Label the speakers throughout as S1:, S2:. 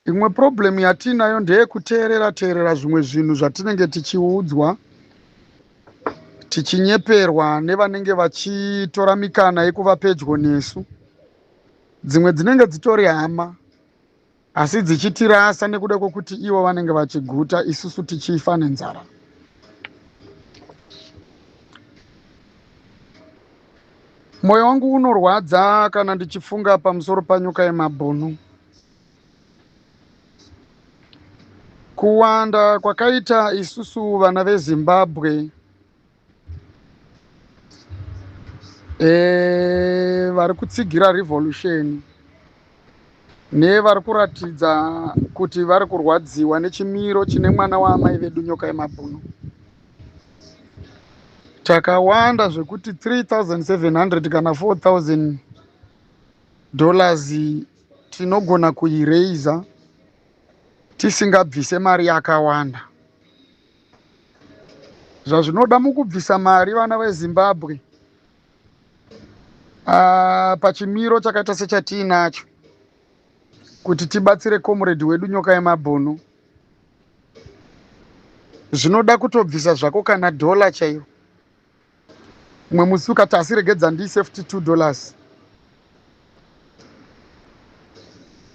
S1: Imwe problem yatiinayo ndeyekuteerera teerera zvimwe zvinhu zvatinenge tichiudzwa tichinyeperwa nevanenge vachitora mikana yekuva pedyo nesu. Dzimwe dzinenge dzitori hama asi dzichitirasa nekuda kwekuti ivo vanenge vachiguta isusu tichifa nenzara. Moyo wangu unorwadza kana ndichifunga pamusoro panyoka yemabhunu. Kuwanda kwakaita isusu vana veZimbabwe e, vari kutsigira revolution nevari kuratidza kuti vari kurwadziwa nechimiro chine mwana waamai vedu nyoka yemabhunu. Takawanda zvekuti 3700 kana 4000 dollars tinogona kuiraiser tisingabvise mari yakawanda. Zvazvinoda mukubvisa mari vana veZimbabwe pachimiro chakaita sechatiinacho kuti tibatsire comrade wedu nyoka yemabhunu zvinoda kutobvisa zvako kana dhola chairo. Mumwe musi ukati asi regedza ndiise futi 2 dollars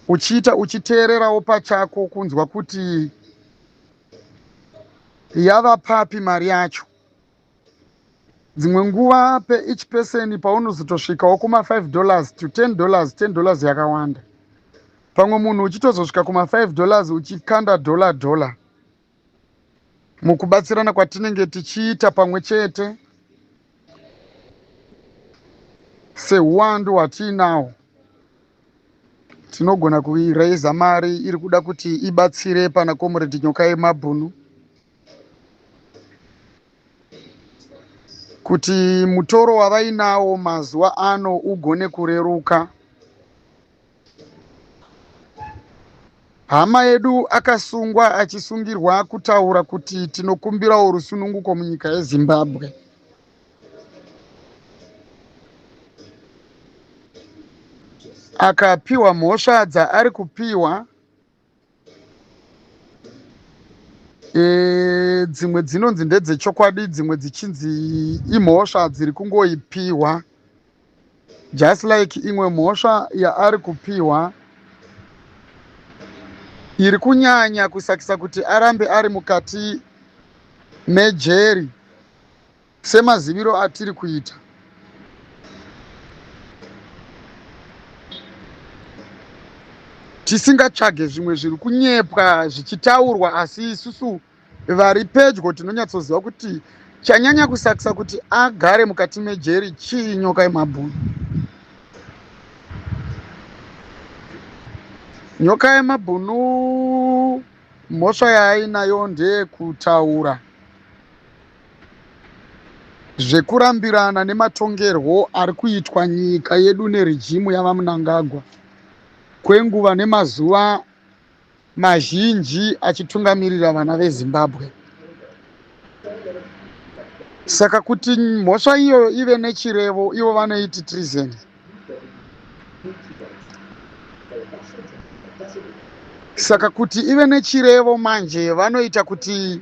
S1: uchiita uchiteererawo pachako kunzwa kuti yava papi mari yacho. Dzimwe nguva per each person paunozotosvikawo kuma 5 dollars to 10 dollars, 10 dollars yakawanda. Pamwe munhu uchitozosvika kuma 5 dollars uchikanda dollar dollar. Mukubatsirana kwatinenge tichiita pamwe chete sehuwandu hwatiinawo tinogona kuiraiza mari iri kuda kuti ibatsire pana Comrade Nyoka yemabhunu kuti mutoro wavainawo mazuva ano ugone kureruka. Hama yedu akasungwa achisungirwa kutaura kuti tinokumbirawo rusununguko munyika yeZimbabwe. Akapiwa mhosva dzaari kupiwa e, dzimwe dzinonzi ndedzechokwadi dzimwe dzichinzi imhosva dziri kungoipiwa just like imwe mhosva yaari kupiwa iri kunyanya kusakisa kuti arambe ari mukati mejeri semaziviro atiri kuita. Tisingatsvage zvimwe zviri kunyepwa zvichitaurwa asi isusu vari pedyo tinonyatsoziva kuti chanyanya kusakisa kuti agare mukati mejeri chii nyoka yemabhunu. Nyoka yemabhunu mhosva yaainayo ndeyekutaura zvekurambirana nematongerwo ari kuitwa nyika yedu nerejimu yaVaMnangagwa kwenguva nemazuva mazhinji achitungamirira vana veZimbabwe. Saka kuti mhosva iyoyo ive nechirevo, ivo vanoiti treason. Saka kuti ive nechirevo manje vanoita kuti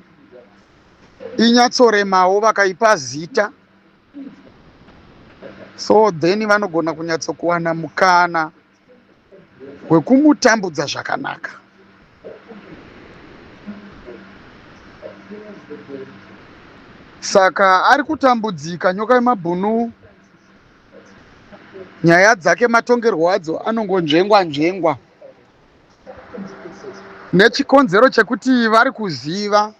S1: inyatsoremawo vakaipa zita so then vanogona kunyatsokuwana mukana wekumutambudza zvakanaka. Saka ari kutambudzika nyoka yemabhunu nyaya dzake matongerwo adzo anongonzvengwa nzvengwa nechikonzero chekuti vari kuziva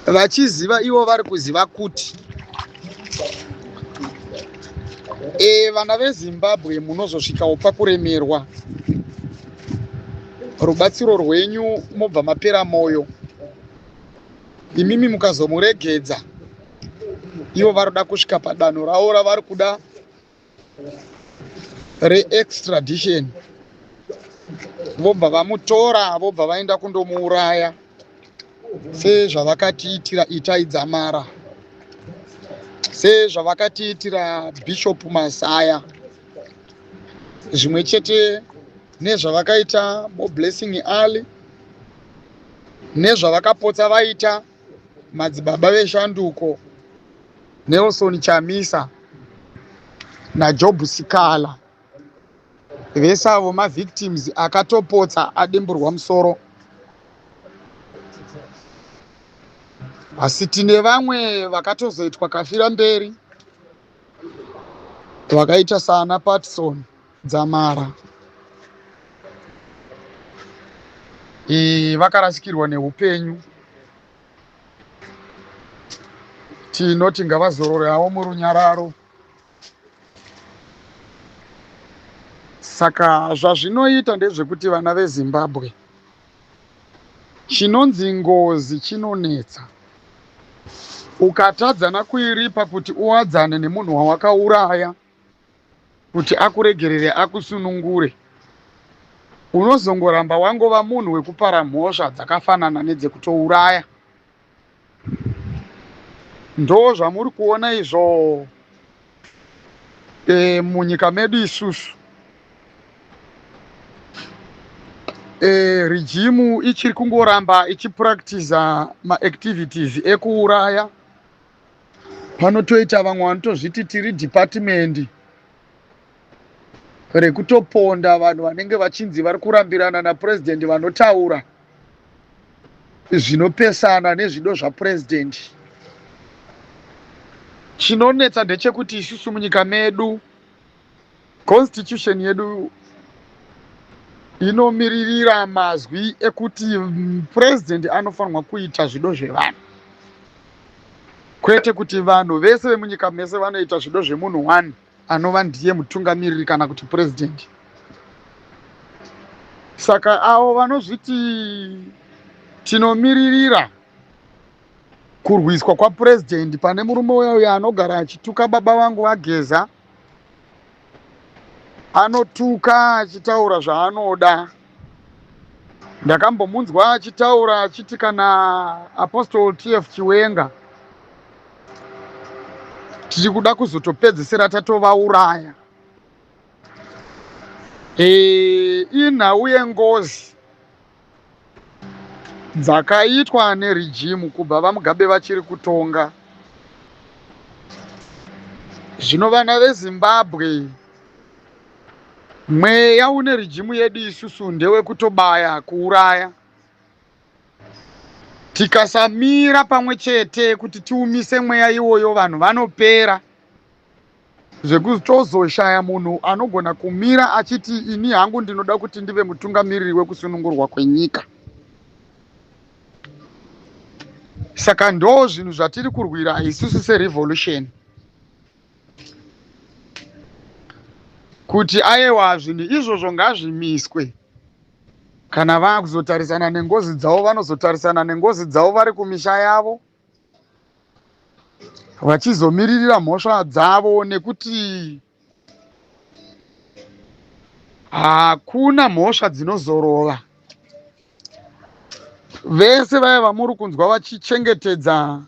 S1: vachiziva ivo vari kuziva kuti e, vana veZimbabwe munozosvikawo pakuremerwa rubatsiro rwenyu mobva mapera moyo imimi mukazomuregedza ivo varoda kusvika padanho ravo ravari kuda reextradition vobva vamutora vobva vaenda kundomuuraya sezvavakatiitira Itai Dzamara, sezvavakatiitira Bishop Masaya, zvimwe chete. Nezvavakaita Moblessing Ali, nezvavakapotsa vaita madzibaba veshanduko Nelson Chamisa naJob Sikhala, vese avo mavictims akatopotsa adimburwa musoro. Asi tine vamwe vakatozoitwa kafira mberi vakaita saana Patson Dzamara. E, vakarasikirwa neupenyu. Tinoti ngavazorore havo murunyararo. Saka zvazvinoita ndezvekuti vana veZimbabwe, chinonzi ngozi chinonetsa. Ukatadzana kuiripa kuti uwadzane nemunhu wawakauraya kuti akuregerere akusunungure, unozongoramba wangova munhu wekupara mhosva dzakafanana nedzekutouraya. Ndo zvamuri kuona izvo e, munyika medu isusu e, rijimu ichiri kungoramba ichipractiza maactivities ekuuraya. Panotoita vamwe vanotozviti tiri department rekutoponda vanhu vanenge vachinzi vari kurambirana napurezidendi, vanotaura zvinopesana nezvido zvapurezidendi. Chinonetsa ndechekuti isusu munyika medu constitution yedu inomiririra mazwi ekuti purezidendi anofanirwa kuita zvido zvevanhu, kwete kuti vanhu vese vemunyika mese vanoita zvido zvemunhu one anova ndiye mutungamiriri kana kuti purezidendi. Saka avo vanozviti tinomiririra kurwiswa kwapurezidendi, pane murume uya uyo anogara achituka baba vangu vaGeza, anotuka achitaura zvaanoda. Ndakambomunzwa achitaura achiti kana Apostle TF Chiwenga tiri kuda kuzotopedzisira tatovauraya. E, inhau yengozi dzakaitwa nerejimu kubva vaMugabe vachiri kutonga. Zvino vana veZimbabwe, mweya une rejimu yedu isusu ndewekutobaya, kuuraya. Tikasamira pamwe chete kuti tiumise mweya iwoyo, vanhu vanopera zvekutozoshaya munhu anogona kumira achiti ini hangu ndinoda kuti ndive mutungamiriri wekusunungurwa kwenyika. Saka ndo zvinhu zvatiri kurwira isusu serevolution, kuti ayewa, zvinhu izvozvo ngazvimiswe. Kana vakuzotarisana nengozi dzavo, vanozotarisana nengozi dzavo vari kumisha yavo, vachizomiririra mhosva dzavo, nekuti hakuna mhosva dzinozorova. Vese vaya vamuri kunzwa vachichengetedza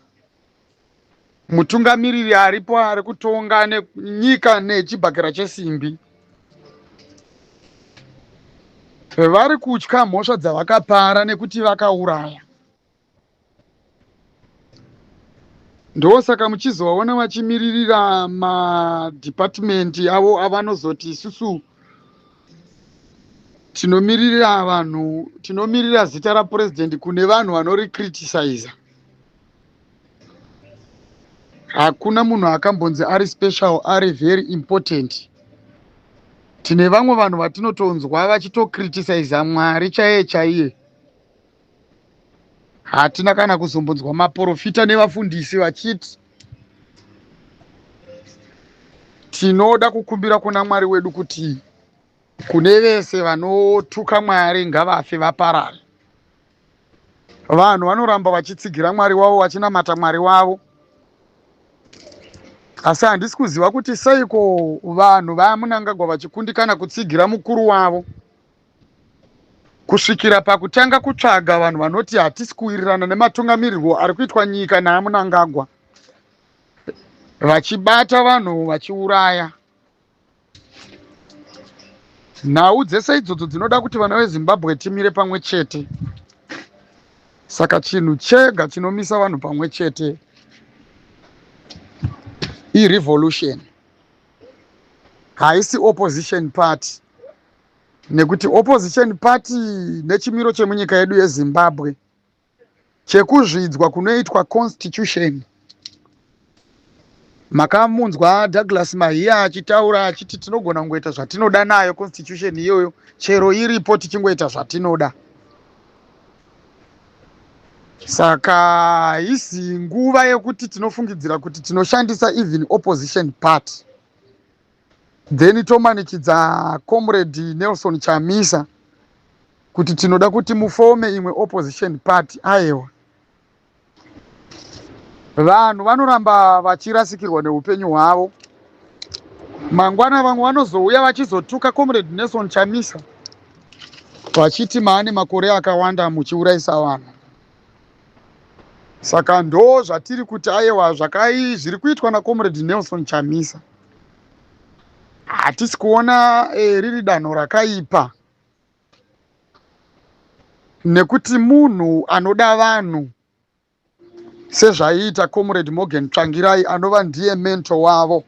S1: mutungamiriri aripo ari kutonga nenyika nechibhakera chesimbi, vari kutya mhosva dzavakapara nekuti vakauraya. Ndosaka muchizovaona vachimiririra madhipatimendi avo avanozoti isusu tinomiririra vanhu, tinomirira zita rapurezidendi kune vanhu vanorikritisiza. Hakuna munhu akambonzi ari special, ari very important. Tine vamwe vanhu vatinotonzwa vachitokritisiza Mwari chaiye chaiye. Hatina kana kuzombonzwa maprofita nevafundisi vachiti tinoda kukumbira kuna Mwari wedu kuti kune vese vanotuka Mwari ngavafe vaparare. Vanhu vanoramba vachitsigira Mwari wavo, vachinamata Mwari wavo, asi handisi kuziva kuti seiko vanhu vaMunangagwa vachikundikana kutsigira mukuru wavo kusvikira pakutanga kutsvaga vanhu vanoti hatisi kuwirirana nematungamirirwo ari kuitwa nyika naaMunangagwa, vachibata vanhu vachiuraya. Nhau dzese idzodzo dzinoda kuti vana veZimbabwe timire pamwe chete. Saka chinhu chega chinomisa vanhu pamwe chete irevolution, haisi opposition party, nekuti opposition party nechimiro chemunyika yedu yeZimbabwe chekuzvidzwa kunoitwa constitution. Makamunzwa Douglas Mahiya achitaura achiti tinogona kungoita zvatinoda nayo constitution iyoyo, chero iripo tichingoita zvatinoda. Saka haisi nguva yekuti tinofungidzira kuti tinoshandisa even opposition party, then tomanikidza Comrade Nelson Chamisa kuti tinoda kuti mufome imwe opposition party. Aiwa, vanhu vanoramba vachirasikirwa neupenyu hwavo. Mangwana vamwe vanozouya vachizotuka Comrade Nelson Chamisa vachiti maane makore akawanda muchiurayisa vanhu. Saka ndo zvatiri kuti aiwa, zvakai zviri kuitwa naComrade Nelson Chamisa hatisi kuona riri danho rakaipa, nekuti munhu anoda vanhu sezvaiita Comrade Morgan Tsvangirai, anova ndiye mentor wavo.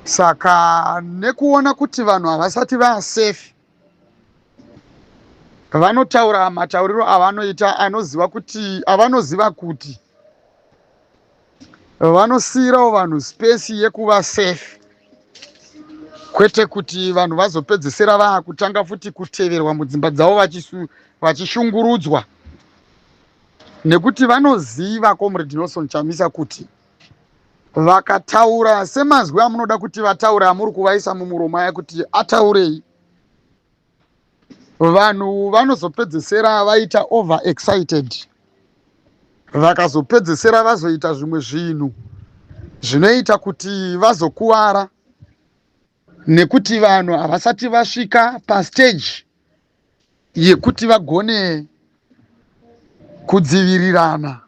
S1: Saka nekuona kuti vanhu havasati vasafe, vanotaura matauriro avanoita anoziva kuti avanoziva kuti vanosiyirawo vanhu space yekuva safe, kwete kuti vanhu vazopedzesera vaakutanga futi kuteverwa mudzimba dzavo vachishungurudzwa, nekuti vanoziva Comrade Nelson Chamisa kuti vakataura semazwi amunoda kuti vataure, amuri kuvaisa mumuromo aya kuti ataurei, vanhu vanozopedzesera vaita over excited, vakazopedzesera vazoita zvimwe zvinhu zvinoita kuti vazokuvara, nekuti vanhu havasati vasvika pastage yekuti vagone kudzivirirana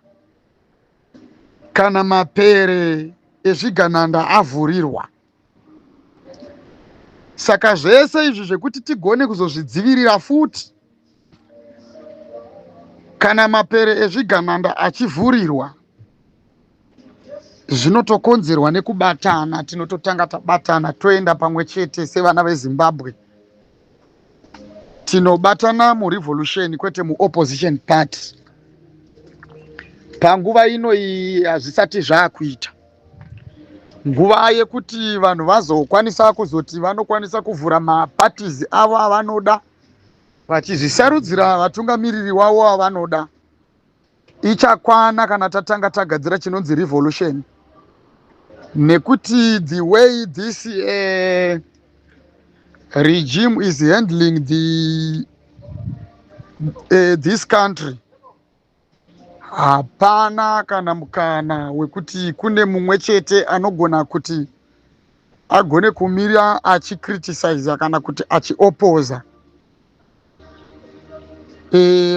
S1: kana mapere ezvigananda avhurirwa. Saka zvese izvi zvekuti tigone kuzozvidzivirira futi kana mapere ezvigananda achivhurirwa zvinotokonzerwa nekubatana. Tinototanga tabatana, toenda pamwe chete sevana veZimbabwe. Tinobatana murevolution, kwete muopposition party. Panguva ino iyi hazvisati zvaakuita nguva yekuti vanhu vazokwanisa kuzoti vanokwanisa kuvhura maparties avo avanoda, vachizvisarudzira vatungamiriri wavo avanoda. Ichakwana kana tatanga tagadzira chinonzi revolution, nekuti the way this regime is handling this country, hapana kana mukana wekuti kune mumwe chete anogona kuti agone kumira achicriticiza kana kuti achiopoza.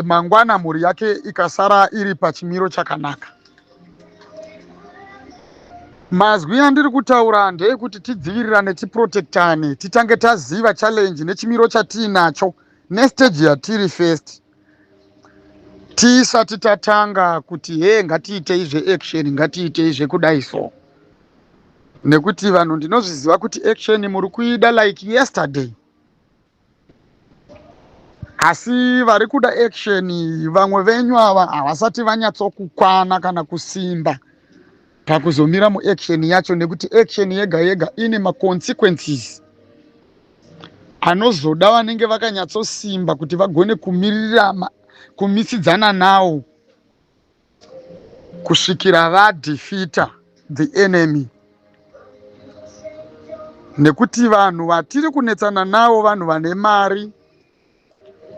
S1: Mangwana mhuri yake ikasara iri pachimiro chakanaka. Mazwi andiri kutaura ndeyekuti tidzivirirane, tiprotectane, titange taziva challenge nechimiro chatiinacho nestage yatiri first, tisati tatanga kuti he, ngatiitei zveaction, ngatiitei zvekudai. So nekuti vanhu ndinozviziva kuti action muri kuida like yesterday, asi vari kuda action vamwe venyu ava havasati vanyatsokukwana kana kusimba pakuzomira muaction yacho, nekuti action yega yega ine maconsequences anozoda vanenge vakanyatsosimba kuti vagone kumirira kumisidzana nawo kusvikira vadefeata the enemy. Nekuti vanhu vatiri kunetsana navo vanhu vane mari,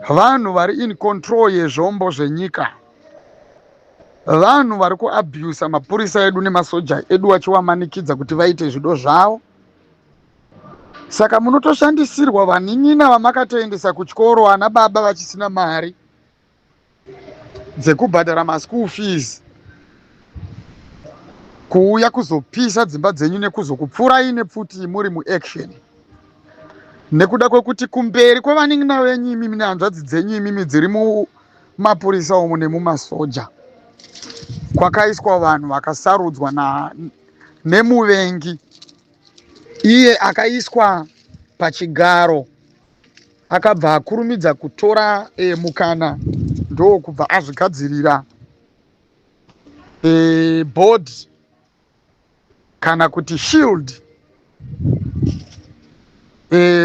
S1: vanhu vari in control yezvombo zvenyika, vanhu vari kuabusa mapurisa edu nemasoja edu vachiwamanikidza kuti vaite zvido zvavo. Saka munotoshandisirwa vanin'ina vamakatoendesa kuchikoro, ana baba vachisina mari dzekubhadhara maschool fees, kuuya kuzopisa dzimba dzenyu nekuzokupfurai nepfuti muri muaction. Nekuda kwekuti kumberi kwevanin'ina venyu imimi nehanzvadzi dzenyu imimi dziri mumapurisa umu nemumasoja kwakaiswa vanhu vakasarudzwa nemuvengi iye akaiswa pachigaro akabva akurumidza kutora mukana ndokubva azvigadzirira board kana kuti shield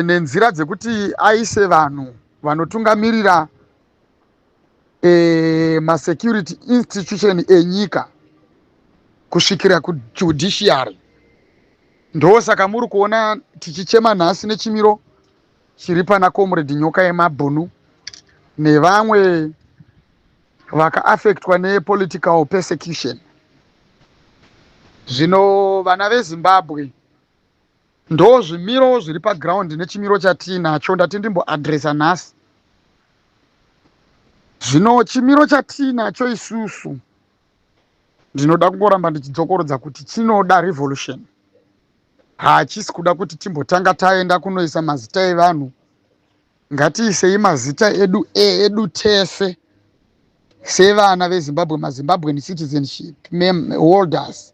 S1: nenzira dzekuti aise vanhu vanotungamirira masecurity institution enyika kusvikira kujudiciary. Ndosaka muri kuona tichichema nhasi nechimiro chiri pana Comrade Nyoka Yemabhunu nevamwe vakaafektwa nepolitical persecution. Zvino vana veZimbabwe, ndo zvimiro zviri paground nechimiro chatiinacho ndati ndimboadresa nhasi. Zvino chimiro chatiinacho isusu, ndinoda kungoramba ndichidzokorodza kuti chinoda revolution. Hachisi kuda kuti timbotanga taenda kunoisa mazita evanhu. Ngatiisei mazita edu tese sevana veZimbabwe, maZimbabwean citizenship holders,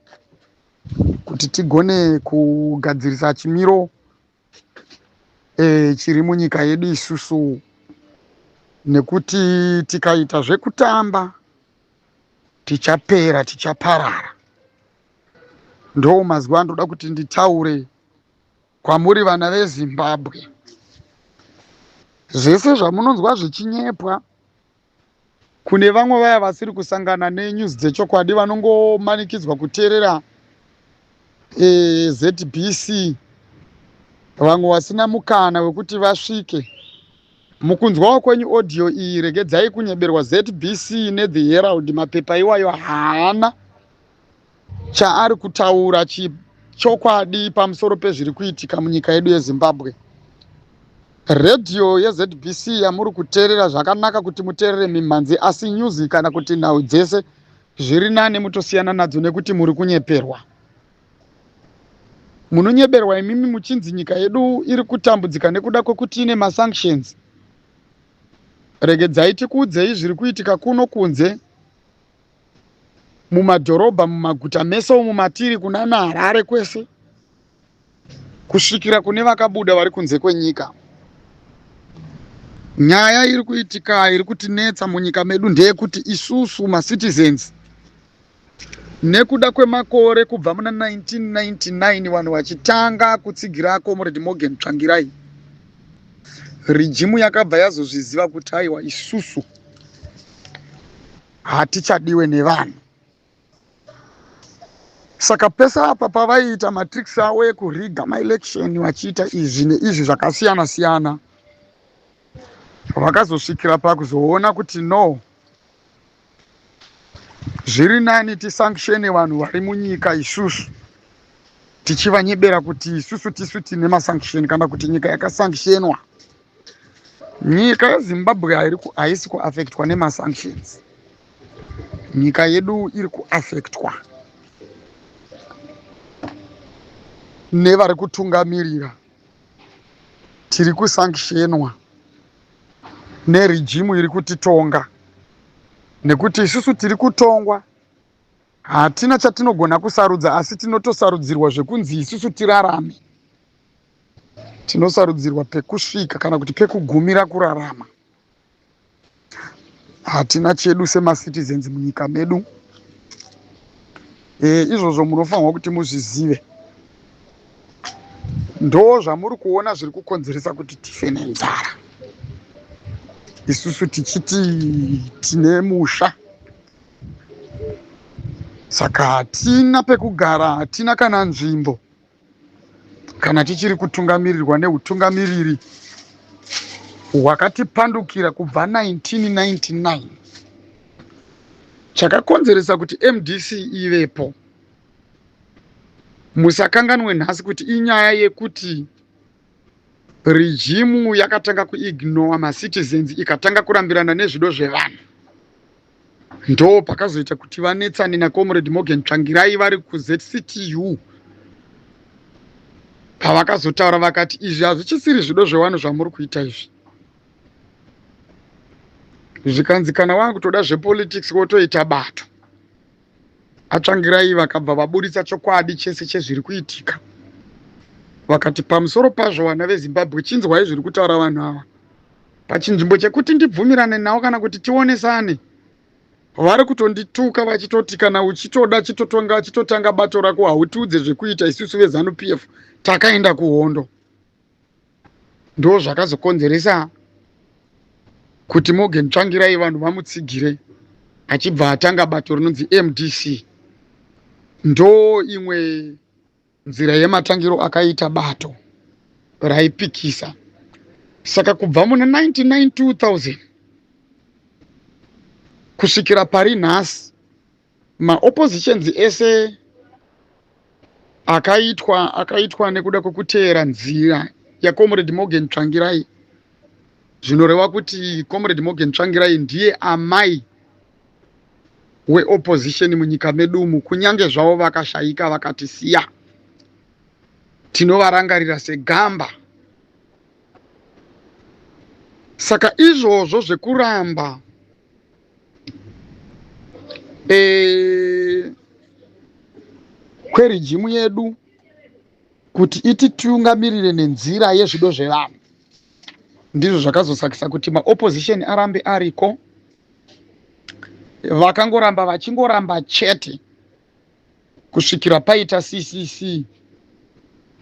S1: kuti tigone kugadzirisa chimiro chiri munyika yedu isusu, nekuti tikaita zvekutamba tichapera, tichaparara. Ndo mazuva andoda kuti nditaure kwamuri vana veZimbabwe. Zvese zvamunonzwa zvichinyepwa kune vamwe vaya vasiri kusangana nenews dzechokwadi, vanongomanikidzwa kuteerera ZBC, vamwe vasina mukana wekuti vasvike mukunzwawo kwenyu audio iyi, regedzai kunyeberwa. ZBC neThe Herald, mapepa iwayo haana chaari kutaura chokwadi pamusoro pezviri kuitika munyika yedu yeZimbabwe. Redhiyo yeZBC yamuri kuteerera, zvakanaka kuti muteerere mimhanzi, asi news kana kuti nhau dzese zviri nane mutosiyana nadzo, nekuti muri kunyeperwa. Munonyeberwa imimi muchinzi nyika yedu iri kutambudzika nekuda kwekuti ine masanctions. Regedzai tikuudzei zviri kuitika kuno kunze, mumadhorobha, mumaguta mese umu matiri, kuna naHarare kwese kusvikira kune vakabuda vari kunze kwenyika. Nyaya iri kuitika, iri kutinetsa munyika medu, ndeyekuti isusu macitizens, nekuda kwemakore kubva muna 1999 vanhu vachitanga kutsigira Comrade Morgan Tsvangirai, regime yakabva yazozviziva kuti aiwa, isusu hatichadiwe nevanhu. Saka pese apa pavaiita matricks avo ekuriga maelection, vachiita izvi neizvi zvakasiyana siyana, vakazosvikira pakuzoona kuti no, zviri nani tisanctione vanhu vari munyika isusu, tichivanyebera kuti isusu tisu tine masanction kana kuti nyika yakasanctionwa. Nyika yeZimbabwe haisi kuafektwa nemasanctions. Nyika yedu iri kuafektwa nevari kutungamirira. Tiri kusanctionwa neregime iri kutitonga, nekuti isusu tiri kutongwa, hatina chatinogona kusarudza, asi tinotosarudzirwa zvekunzi isusu tirarame. Tinosarudzirwa pekusvika kana kuti pekugumira kurarama. Hatina chedu semacitizens munyika medu. Izvozvo munofanirwa kuti muzvizive. Ndo zvamuri kuona zviri kukonzeresa kuti tife nenzara, isusu tichiti tine musha. Saka hatina pekugara, hatina kana nzvimbo kana tichiri kutungamirirwa neutungamiriri hwakatipandukira kubva 1999. Chakakonzeresa kuti MDC ivepo, musakanganwe nhasi kuti inyaya yekuti regime yakatanga kuignora macitizens, ikatanga kurambirana nezvido zvevanhu. Ndo pakazoita kuti vanetsane naComrade Morgan Tsvangirai vari kuZCTU. Pavakazotaura vakati izvi hazvichisiri zvido zvevanhu zvamuri kuita izvi. Zvikanzi kana wakutoda zvepolitics wotoita bato. ATsvangirai vakabva vaburitsa chokwadi chese chezviri kuitika. Vakati pamusoro pazvo vana veZimbabwe chinzwai zviri kutaura vanhu ava. Pachinzvimbo chekuti ndibvumirane navo kana kuti tionesane, vari kutondituka vachitoti kana uchitoda chitotonga chitotanga bato rako hautiudze zvekuita isusu veZanu PF takaenda kuhondo. Ndo zvakazokonzeresa kuti Morgan Tsvangirai vanhu vamutsigire achibva atanga bato rinonzi MDC. Ndo imwe nzira yematangiro akaita bato raipikisa. Saka kubva muna 99 2000 kusvikira pari nhasi maoppositions ese akaitwa akaitwa nekuda kwekuteera nzira yaComrade Morgan Tsvangirai, zvinoreva kuti Comrade Morgan Tsvangirai ndiye amai weopposition munyika medu umu. Kunyange zvavo vakashayika vakatisiya, tinovarangarira segamba. Saka izvozvo zvekuramba kwerijimu yedu kuti ititungamirire nenzira yezvido zvevanhu ndizvo zvakazosakisa kuti maopposition arambe ariko. Vakangoramba vachingoramba chete kusvikira paita CCC.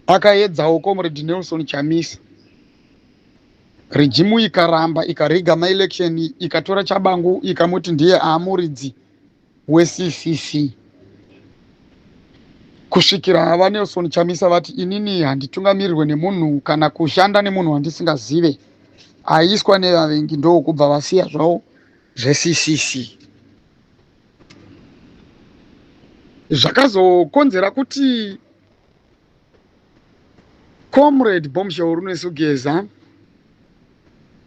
S1: Akaedzawo Comrade Nelson Chamisa, rijimu ikaramba, ikariga maelection, ikatora Chabangu ikamuti ndiye aamuridzi weCCC, kusvikira vaNelson Chamisa vati inini handitungamirirwe nemunhu kana kushanda nemunhu wandisingazive aiswa nevavengi. Ndokubva vasiya zvavo zveCCC. Zvakazokonzera kuti Comrade Bombshell Runesu Geza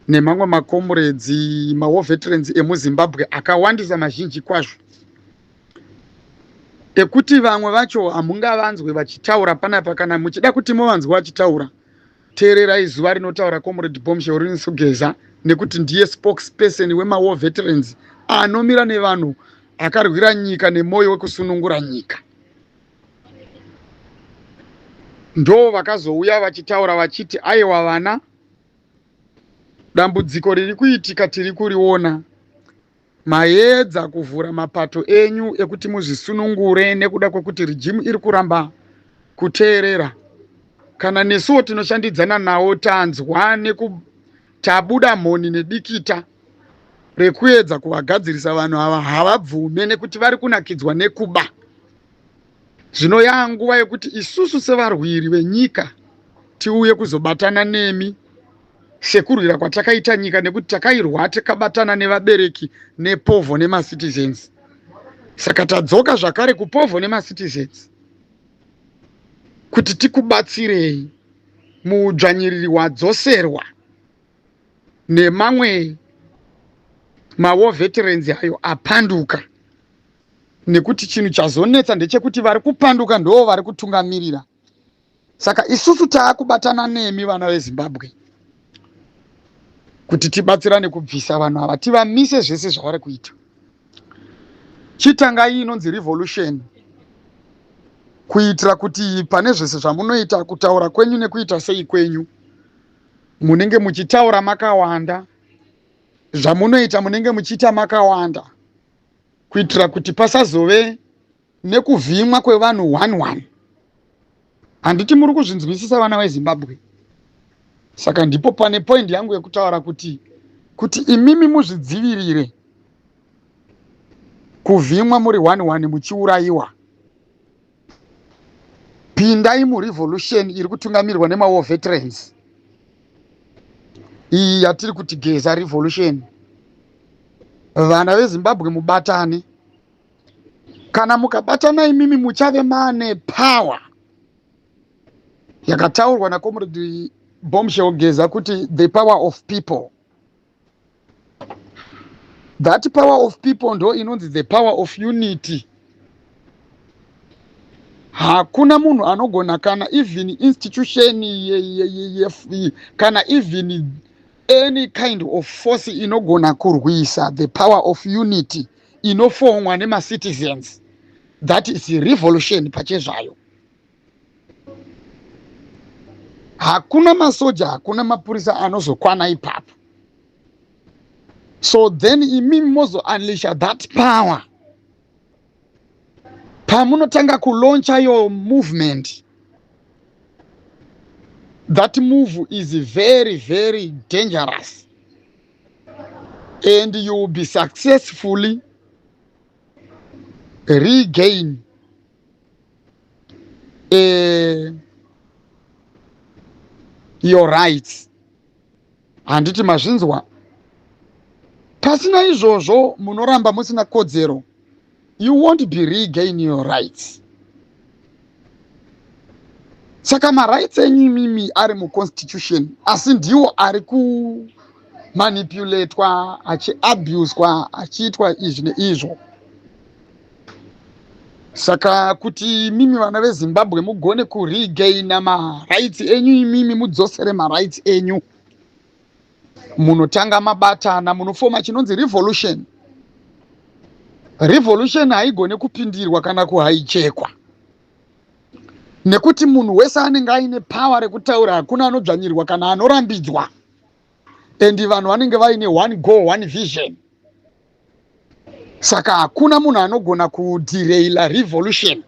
S1: nemamwe macomrades, mawar veterans emuZimbabwe akawandisa mazhinji kwazvo, ekuti vamwe vacho hamungavanzwe vachitaura panapa. Kana muchida kuti muvanzwe vachitaura, teererai zuva rinotaura Comrade Bombshell Runesu Geza, nekuti ndiye spokesperson wemawar veterans anomira nevanhu, akarwira nyika nemwoyo wekusunungura nyika. Ndo vakazouya vachitaura vachiti aiwa vana, dambudziko riri kuitika tiri kuriona. Maedza kuvhura mapato enyu ekuti muzvisunungure nekuda kwekuti rijimu iri kuramba kuteerera. Kana nesuwo tinoshandidzana nawo tanzwa neku tabuda mhoni nedikita rekuedza kuvagadzirisa vanhu ava, havabvume nekuti vari kunakidzwa nekuba. Zvino yanguva yekuti isusu sevarwiri venyika tiuye kuzobatana nemi sekurwira kwatakaita nyika, nekuti takairwa takabatana nevabereki nepovho nemacitizens. Saka tadzoka zvakare kupovho nemacitizens kuti tikubatsirei muudzvanyiriri hwadzoserwa nemamwe mawar veterans ayo apanduka, nekuti chinhu chazonetsa ndechekuti vari kupanduka ndo vari kutungamirira. Saka isusu taakubatana nemi vana veZimbabwe kuti tibatsirane kubvisa vanhu ava, tivamise zvese zvavari kuita. Chitangai inonzi revolution kuitira kuti pane zvese zvamunoita, kutaura kwenyu nekuita sei kwenyu, munenge muchitaura makawanda, zvamunoita munenge muchiita makawanda, kuitira kuti pasazove nekuvhimwa kwevanhu one one. Handiti muri kuzvinzwisisa, vana veZimbabwe? Saka ndipo pane point yangu yekutaura kuti imimi muzvidzivirire kuvhimwa muri one one muchiurayiwa. Pindai murevolution iri kutungamirirwa nemawar veterans iyi yatiri kuti Geza Revolution. Vana veZimbabwe, mubatane. Kana mukabatana imimi muchave maane power yakataurwa naComrade Bombshell Geza kuti the power of people. That power of people ndo inonzi the power of unity. Hakuna munhu anogona kana even institution kana even any kind of force inogona kurwisa the power of unity inofomwa nemacitizens. That is revolution pachezvayo. Hakuna masoja, hakuna mapurisa anozokwana ipapo. So then imimi mozo unleasha that power pamunotanga kulauncha your movement. That move is very, very dangerous and you will be successfully regain your rights. Handiti mazvinzwa? Pasina izvozvo munoramba musina kodzero. You won't be regain your rights. Saka marights enyu imimi ari muconstitution, asi ndiwo ari kumanipulatwa, achiabuswa, achiitwa izvi neizvo. Saka kuti imimi vana veZimbabwe mugone kuregaina marights enyu, imimi mudzosere marights enyu, munotanga mabatana, munofoma chinonzi revolution. Revolution haigone kupindirwa kana kuhijackwa, nekuti munhu wese anenge aine power rekutaura. Hakuna anodzvanyirwa kana anorambidzwa, and vanhu vanenge vaine one goal, one vision. Saka hakuna munhu anogona kuderaila revolution.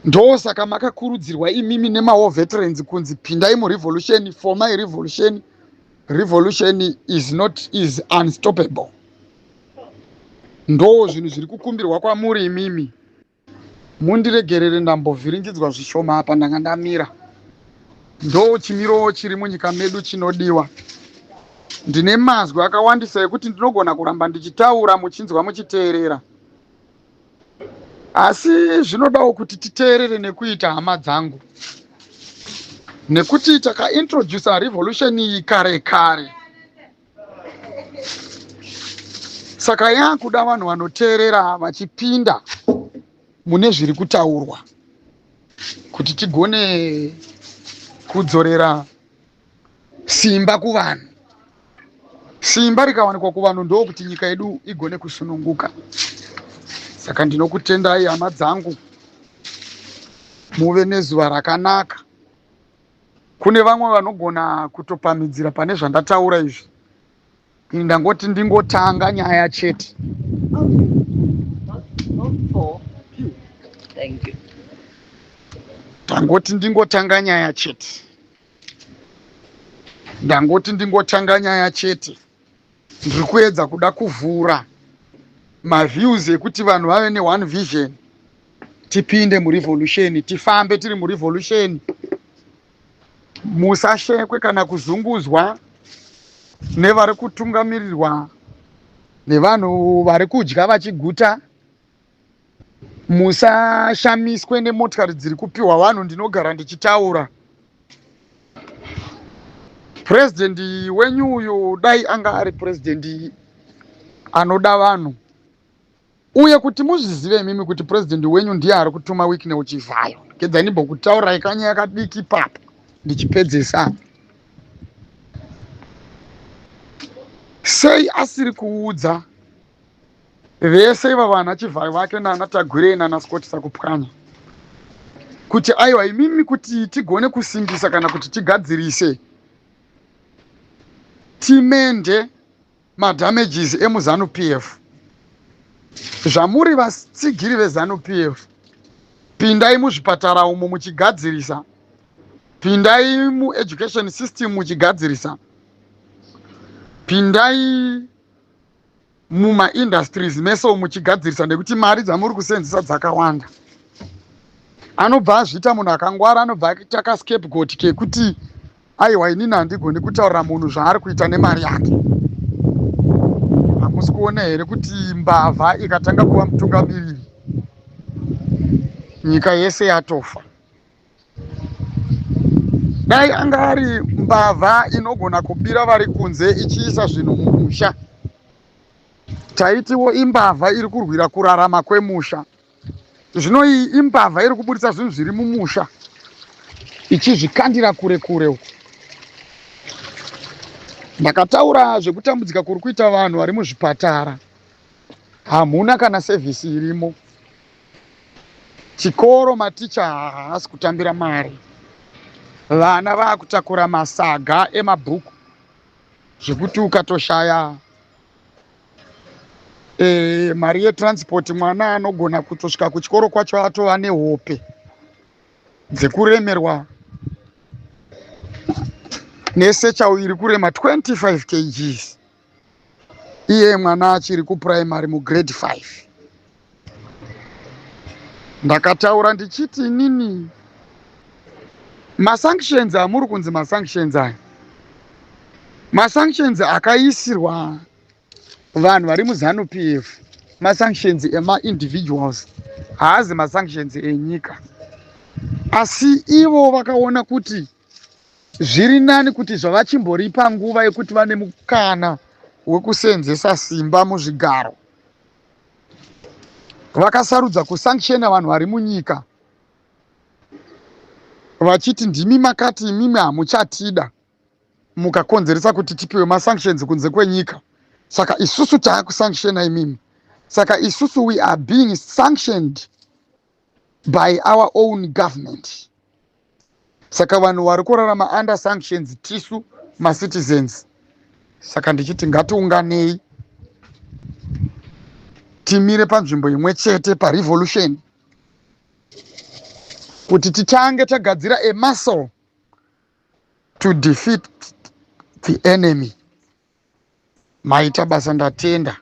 S1: Ndosaka makakurudzirwa imimi nemawar veterans kunzi pindai murevolution, formai revolution. Revolution is not is unstoppable. Ndo zvinhu zviri kukumbirwa kwamuri imimi. Mundiregerere, ndambovhiringidzwa zvishoma apa ndanga ndamira. Ndo chimiro chiri munyika medu chinodiwa. Ndine mazwi akawandisa ekuti ndinogona kuramba ndichitaura muchinzwa, muchiteerera, asi zvinodawo kuti titeerere nekuita, hama dzangu, nekuti takaintroduca revolution iyi kare kare. Saka yakuda vanhu vanoteerera vachipinda mune zviri kutaurwa kuti tigone kudzorera simba kuvanhu. Simba rikawanikwa kuvanhu, ndokuti nyika yedu igone kusununguka. Saka ndinokutendai, hama dzangu, muve nezuva rakanaka. Kune vamwe vanogona kutopamhidzira pane zvandataura izvi. Ini ndangoti ndingotanga nyaya chete.
S2: Four. Thank you.
S1: Ndangoti ndingotanga nyaya chete. Ndangoti ndingotanga nyaya chete. Ndiri kuedza kuda kuvhura maviews ekuti vanhu vave neone vision, tipinde murevolution, tifambe tiri murevolution. Musashekwe kana kuzunguzwa nevari kutungamirirwa nevanhu vari kudya vachiguta. Musashamiswe nemotikari dziri kupiwa vanhu. Ndinogara ndichitaura, purezidendi wenyu uyu dai anga ari purezidendi anoda vanhu. Uye kuti muzvizive imimi kuti purezidendi wenyu ndiye ari kutuma Wicknell Chivayo, kedza ndimbokutaurai kanyaya kadiki papa ndichipedzesa. Sei asiri kuudza vese iva vana Chivhayo vake nana Tagwirei nana Scott Sakupwanya kuti aiwa, imimi, kuti tigone kusimbisa kana kuti tigadzirise, timende madamages emuZANU PF, zvamuri vatsigiri veZANU PF, pindai muzvipatara umo muchigadzirisa, pindai mueducation system muchigadzirisa, pindai mumaindustries mese muchigadzirisa, nekuti mari dzamuri kusenzesa dzakawanda? Anobva azviita munhu akangwara, anobva aita kascapegoat kekuti aiwa, inini handigoni kutaurira munhu zvaari kuita nemari yake. Hamusi kuona here kuti mbavha ikatanga kuva mutungamiriri, nyika yese yatofa? Dai anga ari mbavha inogona kubira vari kunze ichiisa zvinhu mumusha, taitiwo imbavha iri kurwira kurarama kwemusha. Zvino iyi imbavha iri kuburitsa zvinhu zviri mumusha ichizvikandira kure kure uko. Ndakataura zvekutambudzika kuri kuita vanhu vari muzvipatara, hamuna kana sevhisi irimo. Chikoro maticha haasi kutambira mari, vana vakutakura masaga emabhuku zvekuti ukatoshaya mari yetransport mwana anogona kutosvika kuchikoro kwacho atova nehope dzekuremerwa nesechau iri kurema 25 kgs iye mwana achiri kupuraimary mugrade 5. Ndakataura ndichiti inini masanctions amuri kunzi masanctions aya, masanctions akaisirwa vanhu vari muZanu PF, masanctions emaindividuals, haazi masanctions enyika. Asi ivo vakaona kuti zviri nani kuti zvavachimboripa nguva yekuti vane mukana wekuseenzesa simba muzvigaro, vakasarudza kusanctiona vanhu vari munyika vachiti ndimi makati imimi hamuchatida, mukakonzeresa kuti tipiwe masanctions kunze kwenyika, saka isusu taakusanctiona imimi. Saka isusu we are being sanctioned by our own government. Saka vanhu vari kurarama under sanctions tisu macitizens. Saka ndichiti ngatiunganei timire panzvimbo imwe chete parevolution kuti titange tagadzira a muscle to defeat the enemy. Maita basa, ndatenda.